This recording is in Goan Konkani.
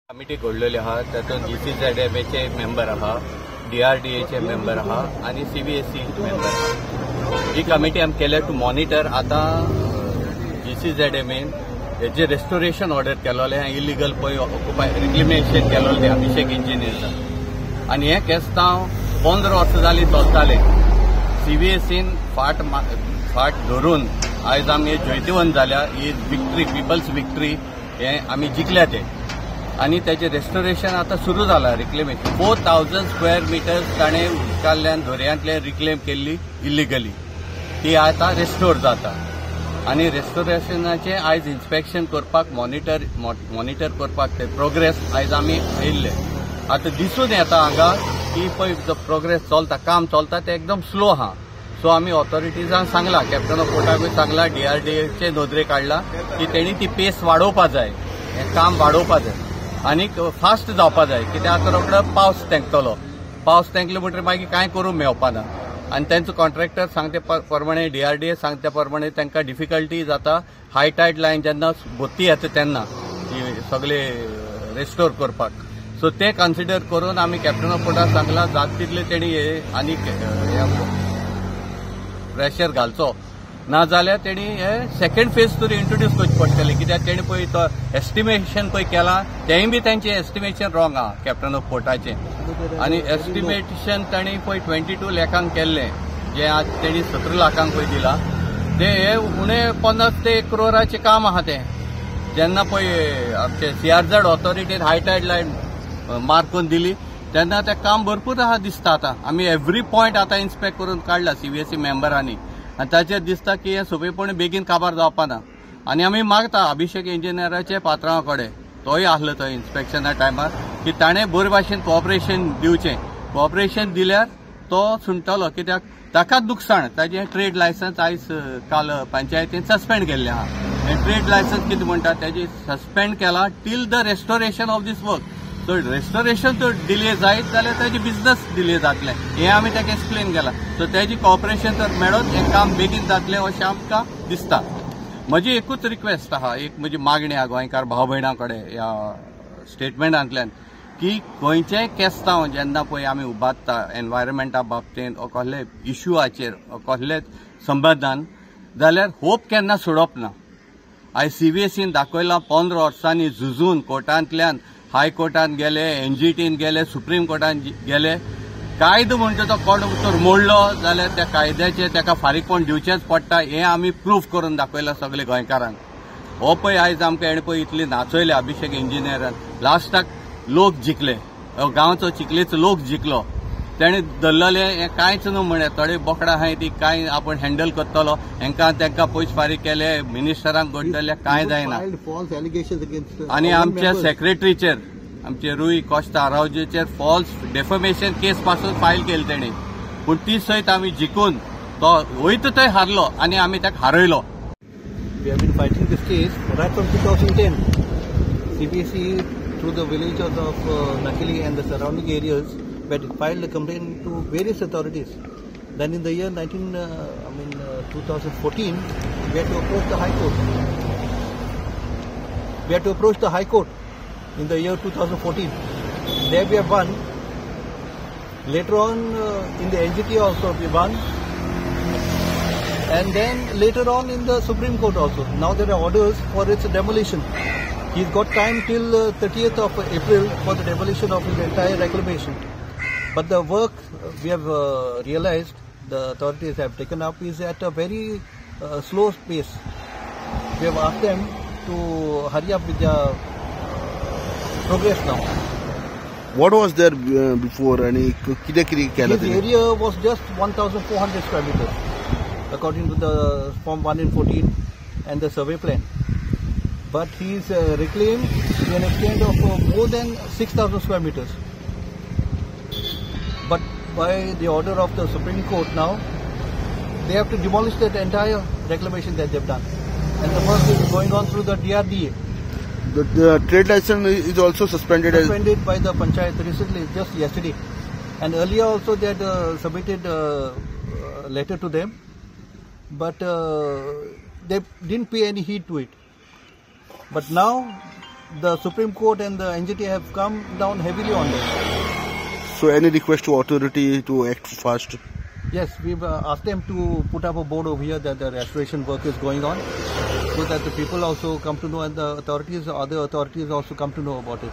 कमिटी घडलेली आहा, तातूंत GCZMAचे मेंबर आहा, DRDAचे मेंबर आहा आनी CVSE member आहा. ही कमिटी आमी केल्या टू मॉनिटर आतां GCZMAन हेजे रेस्टोरेशन ऑर्डर केलोलें, इलिगल पळय ऑक्युपाय रिक्लिमेशन केलोलें अभिषेक इंजिनियर्सान. आनी हें केस्तांव 15 वर्सां जालीं चलतालें. CVSEन फाट धरून आयज आमी जैतिवंत जाल्या. ही विक्ट्री, पिपल्स विक्ट्री, हें आमी जिखल्या ते. आनी तेजें रेस्टोरेशन आतां सुरू जालां. रिक्लेमेशन 4000 स्क्वेअर मिटर्स ताणें उदकांतल्यान दर्यांतल्यान रिक्लेम केल्ली इलिगली, ती आतां रेस्टोर जाता. आनी रेस्टोरेशनाचें आयज इन्स्पेक्शन करपाक, मॉनिटर करपाक ते प्रोग्रेस आयज आमी आयिल्ले. आतां दिसून येता हांगा की पळय जो प्रोग्रेस चलता, काम चलता तें एकदम स्लो आहा. सो आमी ऑथॉरिटीजांक सांगलां, कॅप्टन ऑफ पोर्टाकूय सांगलां, DRDAचे नदरेक काडलां की तेणी ती पेस वाडोवपा जाय, हें काम वाडोवपा जाय आनीक फास्ट जावपा जाय. कित्याक आतां रोखडो पावस तेंकतलो, पावस तेंकलो म्हणटकीर मागीर कांय करूंक मेळपा ना. आनी तेंचो कॉन्ट्रॅक्टर सांगते प्रमाणे, DRDA सांगते प्रमाणे तांकां डिफिकल्टी जाता. हाय टायड लायन जेन्ना भरती येता तेन्ना ती सगळे रेस्टोर करपाक. सो ते कन्सिडर करून आमी कॅप्टन ऑफ पोर्टाक सांगलां जाता तितले तेणी हे आनीक प्रेशर घालचो, ना जाल्यार तेणी हे सेकंड फेज तरी इंट्रोड्यूस करचें पडटलें. कित्याक तेणी पळय तो एस्टिमेशन पळय केलां, तेंय बी तेंचें एस्टिमेशन रॉंग आहा कॅप्टन ऑफ पोर्टाचें. आनी एस्टिमेशन तांणी पळय 22 लाखांक केल्लें, जें आज तेणी 17 लाखांक पळय दिलां, तें हे उणें 50 ते 1 क्रोराचें काम आहा तें. जेन्ना पळय आमचे CRZ ऑथॉरिटीन हाय टायड लायन मार्क करून दिली तेन्ना तें काम भरपूर आहा दिसता. आतां आमी एवरी पॉयंट आतां इन्स्पेक्ट करून काडला CVSE मेंबरांनी आनी ताचेर दिसता की हें सोंपेपणी बेगीन काबार जावपा ना. आनी आमी मागता अभिषेक इंजिनियराचे पात्रांवा कडेन, तोय आसलो थंय इन्स्पेक्शना टायमार, की ताणें बरे भाशेन कॉपरेशन दिवचें. कॉपरेशन दिल्यार तो सुंटलो, कित्याक ताकाच लुकसाण. ताजें ट्रेड लायसन्स आयज काल पंचायतीन सस्पेंड केल्लें आहा. हें ट्रेड लायसन्स कितें म्हणटा, तेजें सस्पेंड केलां till the restoration of this work. So restoration तर डिले जायत जाल्यार ताजें बिजनस डिले जातलें, हें आमी ताका एक्सप्लेन केलां. सो तेजी कॉपरेशन जर मेळत हें काम बेगीन जातलें अशें आमकां दिसता. म्हजी एकूच रिक्वेस्ट आहा, एक म्हजी मागणी आहा गोंयकार भाव भयणां कडेन ह्या स्टेटमेंटांतल्यान, की गोंयचें केस्तांव जेन्ना पळय आमी उबारता एनवायरमेंटा बाबतींत ओ कसले इश्यूआचेर कसले संबंदान, जाल्यार होप केन्ना सोडप ना. आयज CVSEन दाखयलां 15 वर्सांनी झुजून कोर्टांतल्यान, हायकोर्टान गेले, NGTन गेले, सुप्रीम कोर्टान गेले. कायदो म्हणटा तो कोण तर मोडलो जाल्यार त्या कायद्याचें ताका फारीकपण दिवचेंच पडटा, हें आमी प्रूफ करून दाखयलां सगळे गोंयकारांक. हो पळय आयज आमकां हेणें पळय इतली नाचयले अभिषेक इंजिनियरान. लास्टाक लोक जिखले, गांवचो चिखलेचो लोक जिखलो. तेणें धरलेलें हें कांयच न्हू म्हणलें, थोडे बोकडां आहाय ती कांय आपूण हँडल करतलो, हेंकां तेंकां पयस फारीक केले, मिनिस्टरांक गोडटले, कांय जायना. आनी आमच्या सेक्रेटरीचेर, आमचे रुई कॉश्ता आरावजेचेर फॉल्स डेफमेशन केस पासून फायल केली तेणी, पूण ती सयत आमी जिखून तो वयता थंय हारलो आनी आमी ताका हारयलो. We have been fighting this case right from 2010. CBSE through the villagers of Nakeli and the surrounding areas had filed a complaint to various authorities. Then in the year 2014, we had to approach the High Court. We had to approach the High Court in the year 2014. There we have won. Later on in the NGT also we won. And then later on in the Supreme Court also. Now there are orders for its demolition. He's got time till 30th of April for the demolition of his entire reclamation. But the work we have realized the authorities have taken up is at a very slow pace. We have asked them to hurry up with their progress now. What was there before? His area was just 1,400 square meters, according to the Form 1 in 14 and the survey plan. But he's reclaimed to an extent of more than 6,000 square meters. But by the order of the Supreme Court now, they have to demolish that entire reclamation that they've done. And the work is going on through the DRDA. The trade license is also suspended? Suspended by the panchayat recently, just yesterday. And earlier also they had submitted a letter to them, but they didn't pay any heed to it. But now The Supreme Court and the NGT have come down heavily on this. So any request to authority to act fast? Yes, we've asked them to put up a board over here that the restoration work is going on, so that the people also come to know and the authorities, other authorities also come to know about it.